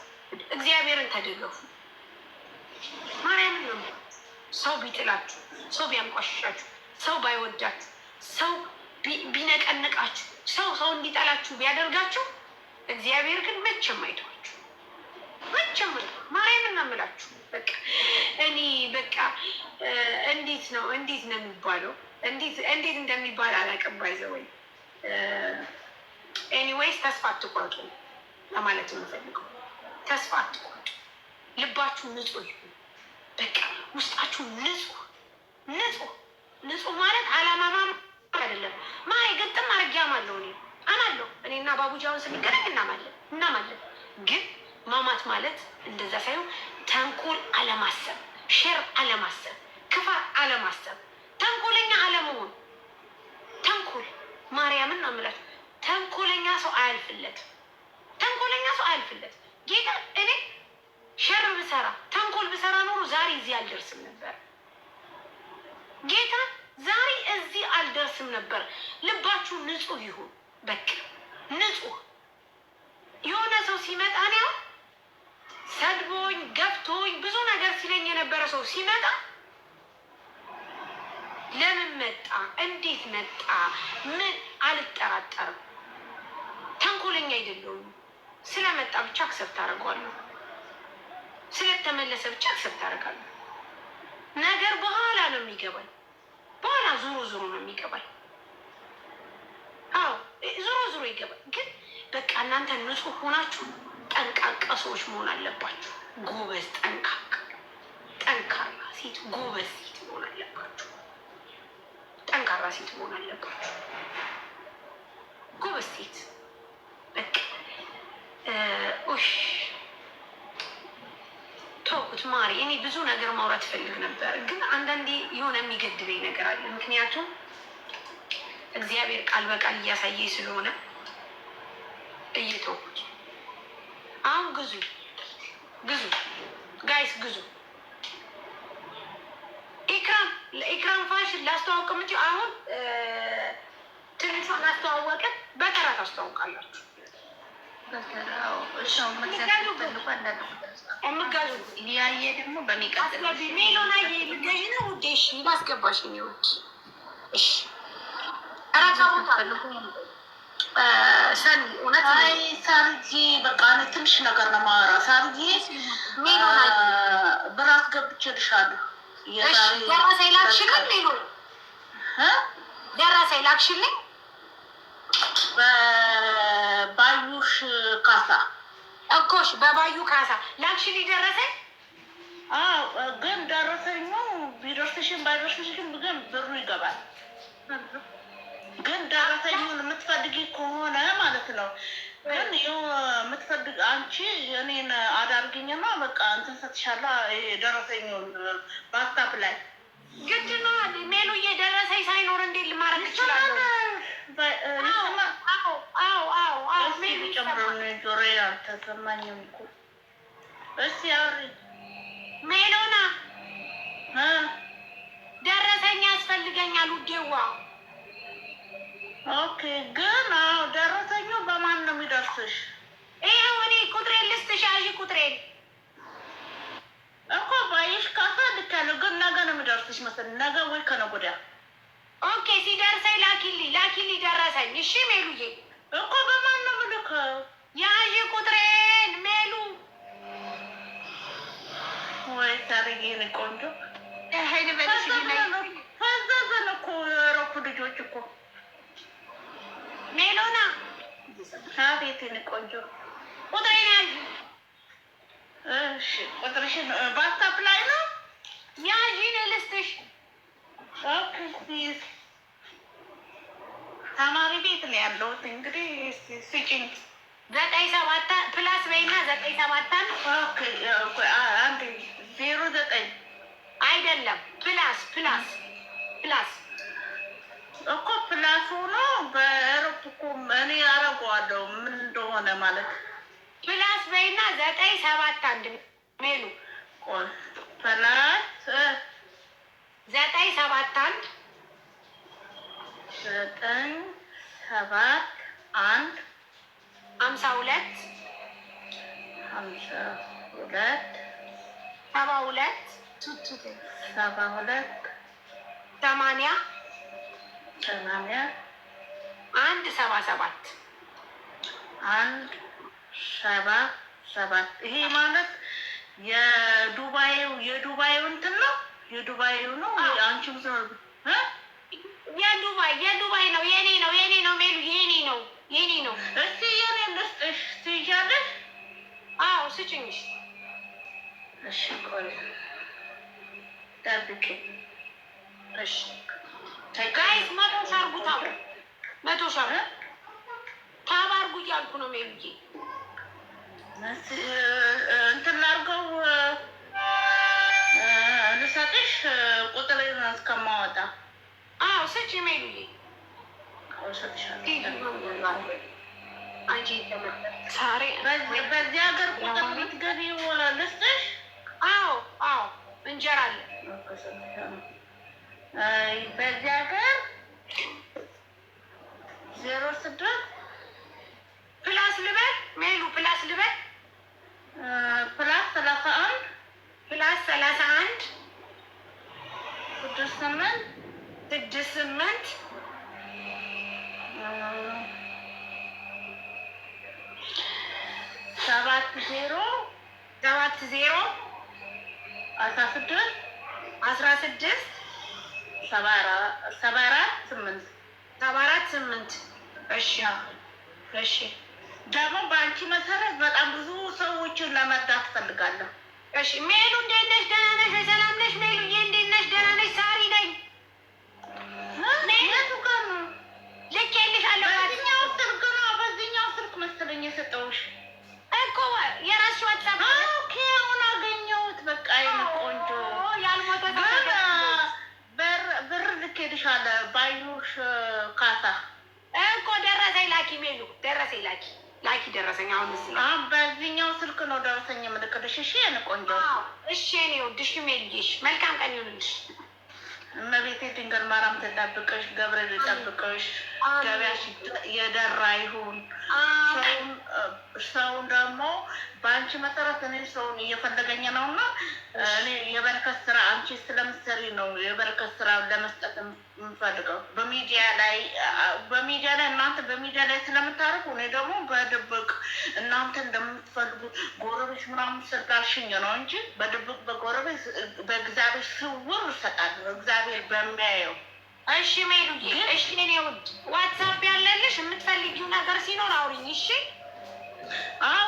እግዚአብሔርን ተደገፉ። ማርያምን ነው የምላችሁ። ሰው ቢጥላችሁ፣ ሰው ቢያንቋሽሻችሁ፣ ሰው ባይወዳችሁ፣ ሰው ቢነቀንቃችሁ፣ ሰው ሰው እንዲጠላችሁ ቢያደርጋችሁ፣ እግዚአብሔር ግን መቼም አይተዋችሁ። መቼም ማርያምን ነው የምላችሁ። በቃ እኔ በቃ እንዴት ነው የሚባለው? እንዴት እንዴት እንደሚባል አላውቅም። By the way, anyways ተስፋ አትቆርጡ ለማለት የምፈልገው ተስፋ አትቆርጡ። ልባችሁ ንጹህ ይሁን። በቃ ውስጣችሁ ንጹህ ንጹህ ንጹህ ማለት አላማማ አይደለም። ማሬ ግጥም አድርጌ አማለሁ፣ እኔ አማለሁ። እኔና ባቡጃውን ስንገናኝ እናማለን እናማለን። ግን ማማት ማለት እንደዛ ሳይሆን ተንኮል አለማሰብ፣ ሸር አለማሰብ፣ ክፋት አለማሰብ፣ ተንኮለኛ አለመሆን። ተንኮል ማርያምን ነው የምላችሁ። ተንኮለኛ ሰው አያልፍለትም። ተንኮለኛ ሰው አያልፍለትም። ጌታ እኔ ሸር ብሰራ ተንኮል ብሰራ ኖሮ ዛሬ እዚህ አልደርስም ነበር። ጌታ ዛሬ እዚህ አልደርስም ነበር። ልባችሁ ንጹህ ይሁን። በቃ ንጹህ የሆነ ሰው ሲመጣ እኔ አሁን ሰድቦኝ ገፍቶኝ ብዙ ነገር ሲለኝ የነበረ ሰው ሲመጣ ለምን መጣ፣ እንዴት መጣ፣ ምን አልጠራጠርም። ተንኮለኛ አይደለሁም። ስለመጣ ብቻ accept አደርገዋለሁ። ስለተመለሰ ብቻ accept አደርጋለሁ። ነገር በኋላ ነው የሚገባኝ። በኋላ ዞሮ ዞሮ ነው የሚገባኝ። አዎ ዞሮ ዞሮ ይገባል። ግን በቃ እናንተ ንጹህ ሆናችሁ ጠንቃቃ ሰዎች መሆን አለባችሁ። ጎበዝ፣ ጠንቃቃ፣ ጠንካራ ሴት፣ ጎበዝ ሴት መሆን አለባችሁ። ጠንካራ ሴት መሆን አለባችሁ። ጎበዝ ሴት በቃ ኡሽ ተውኩት ማሪ። እኔ ብዙ ነገር ማውራት እፈልግ ነበር፣ ግን አንዳንዴ የሆነ የሚገድበኝ ነገር አለ። ምክንያቱም እግዚአብሔር ቃል በቃል እያሳየኝ ስለሆነ እየተውኩት። አሁን ግዙ ግዙ guys ግዙ። ኢክራም ለኢክራም ፋሽን ላስተዋውቅ የምትይው አሁን ትንሿን አስተዋወቅን፣ በተራ ታስተዋውቃላችሁ። በተራው እሻው መግዛት ፈልጉ አንዳንድ ቁጥር ጻፉ። የምትገዙ ሊያየ ደግሞ በሚቀጥለው አስገቢ። ሜሎና ልገዢ ነው ውዴ? እሺ ላስገባሽ እኔ ውድ። እሺ ረከቦታ ፈልጉ ሰኒ እውነት አይ ሳርዬ፣ በቃ እኔ ትንሽ ነገር ነው የማወራው። ሳርዬ ሜሎና ብር አስገብቼልሻለሁ። እሺ ደረሰኝ ላክሽልኝ። ሜሎን እ? ደረሰኝ ላክሽልኝ። በባዩሽ ካሳ። እኮሽ በባዩ ካሳ ላክሽልኝ ደረሰኝ። አዎ፣ ግን ደረሰኙ ቢደርስሽም ባይደርስሽም ግን ብሩ ይገባል። ግን ደረሰኙን የምትፈልጊ ከሆነ ማለት ነው። ግን ይኸው የምትፈልግ አንቺ እኔን አዳርግኝና በቃ እንትን ሰጥሻለሁ። ይሄ ደረሰኙን ዋትስአፕ ላይ ግድ ነው ሜሉዬ፣ ደረሰኝ ሳይኖር እንዴት ልማረግ እችላለሁ? ይሰማል። አዎ አዎ አዎ አዎ እስኪ ሜሉ ጨምሮ ይሰማል። ጆሮዬ አልተሰማኝም እኮ። እስኪ አውሪ። ሜሎና እ? ደረሰኝ ያስፈልገኛል ውዴዋ። Okay። ግን አዎ ደረሰኙ በማን ነው የሚደርስሽ? ይኸው እኔ የሚደርስሽ መሰለኝ፣ ነገ ወይ ከነገ ወዲያ። Okay፣ ሲደርሰኝ ላኪልኝ፣ ላኪልኝ ደረሰኝ። እሺ ሜሉዬ። እኮ በማን ነው የምልከው? ያዢ ቁጥሬን ሜሉ። ወይ ሳርዬ፣ የእኔ ቆንጆ። ሀይል በልሽ። ፈዘዘን እኮ የአውሮፓ ልጆች እኮ። ሜሎና። አቤት የእኔ ቆንጆ። ቁጥሬን ያዢ። እሺ፣ ቁጥርሽን WhatsApp ላይ ነው? ያዢ፣ እኔ ልስጥሽ። Okay፣ sis፣ ተማሪ ቤት ነው ያለሁት። እንግዲህ እስኪ ስጭኝ። 97 plus በይና 971። Okay፣ አንድ 09። አይደለም፣ plus plus plus። እኮ plus ሆኖ በ Europe እኮ እኔ አደርገዋለሁ ምን እንደሆነ ማለት። Plus በይና 971 ሜሉ። ቆይ፣ plus 971። 971። 52። 52። 72። 72። 80። 80። 177። 177። ይሄ ማለት የዱባዩ እንትን ነው፣ የዱባዩ ነው። አንቺም እ የዱባይ የዱባይ ነው። የኔ ነው፣ የኔ ነው ሜሉ፣ የኔ ነው፣ የኔ ነው። እስቲ የኔ ልስጥሽ፣ ትይዣለሽ? አዎ ስጭኝ። እሺ። እሺ ቆይ ጠብቂ። እሺ guys፣ 100 ሺህ አድርጉ። Tap 100 ሺህ አድርጉ። Tap አድርጉ እያልኩ ነው ሜሉዬ። እንትን ላድርገው፣ ልሰጥሽ ቁጥር እስከማወጣ። አዎ ስጭ ሜሉዬ። እሰጥሻለሁ። አንቺ ሳሬ። በዚህ ሀገር ቁጥር የምትገቢው ልስጥሽ? አዎ፣ እንጀራ አለ። በዚህ ሀገር 06። Plus ልበል ሜሉ፣ plus ልበል? Plus 31። Plus 31። 68። 68። 70። 70። 16። 16። 74 8። 74 8። እሺ። ደግሞ በአንቺ መሰረት በጣም ብዙ ሰዎችን ለመርዳት እፈልጋለሁ። እሺ ሜሉ፣ እንዴት ነሽ? ደህና ነሽ ወይ? ሰላም ነሽ ሜሉዬ? እንዴት ነሽ? ደህና ነሽ? ሳሪ ነኝ። የቱ ጋር ነው? ልኬልሻለሁ። በዚህኛው ስልክ ነው፣ በዚህኛው ስልክ መሰለኝ የሰጠሁሽ። እኮ የራስሽ WhatsApp። Okay፣ አሁን አገኘሁት። በቃ የኔ ቆንጆ። ያልሞተ ሰው ግን ብር ልኬልሻለሁ ባዩሽ ካሳ። እኮ ደረሰኝ ላኪ ሜሉ፣ ደረሰኝ ላኪ፣ ላኪ ደረሰኝ። አሁን እዚህ ነው። አሁን በዚህኛው ስልክ ነው ደረሰኝ የምልክልሽ። እሺ የኔ ቆንጆ። አዎ፣ እሺ የኔ ውድ፣ እሺ ሜሉዬ፣ እሺ መልካም ቀን ይሁንልሽ። እመቤቴ ድንግል ማርያም ትጠብቅሽ፣ ገብርኤል ይጠብቅሽ፣ ገበያሽ የደራ ይሁን። ሰውን ደግሞ በአንቺ መሰረት እኔ ሰውን እየፈለገኝ ነው እና እኔ የበረከት ስራ አንቺ ስለምትሰሪ ነው የበረከት ስራ ለመስጠት የምፈልገው። በሚዲያ ላይ እናንተ በሚዲያ ላይ ስለምታደርጉ እኔ ደግሞ በድብቅ እናንተ እንደምትፈልጉት ጎረቤት ምናምን ስላልሽኝ ነው እንጂ በድብቅ በጎረቤት በእግዚአብሔር ስውር እሰጣለሁ፣ እግዚአብሔር በሚያየው። እሺ ሜሉዬ፣ እሺ የኔ ውድ፣ WhatsApp ያለልሽ የምትፈልጊው ነገር ሲኖር አውሪኝ። እሺ። አዎ።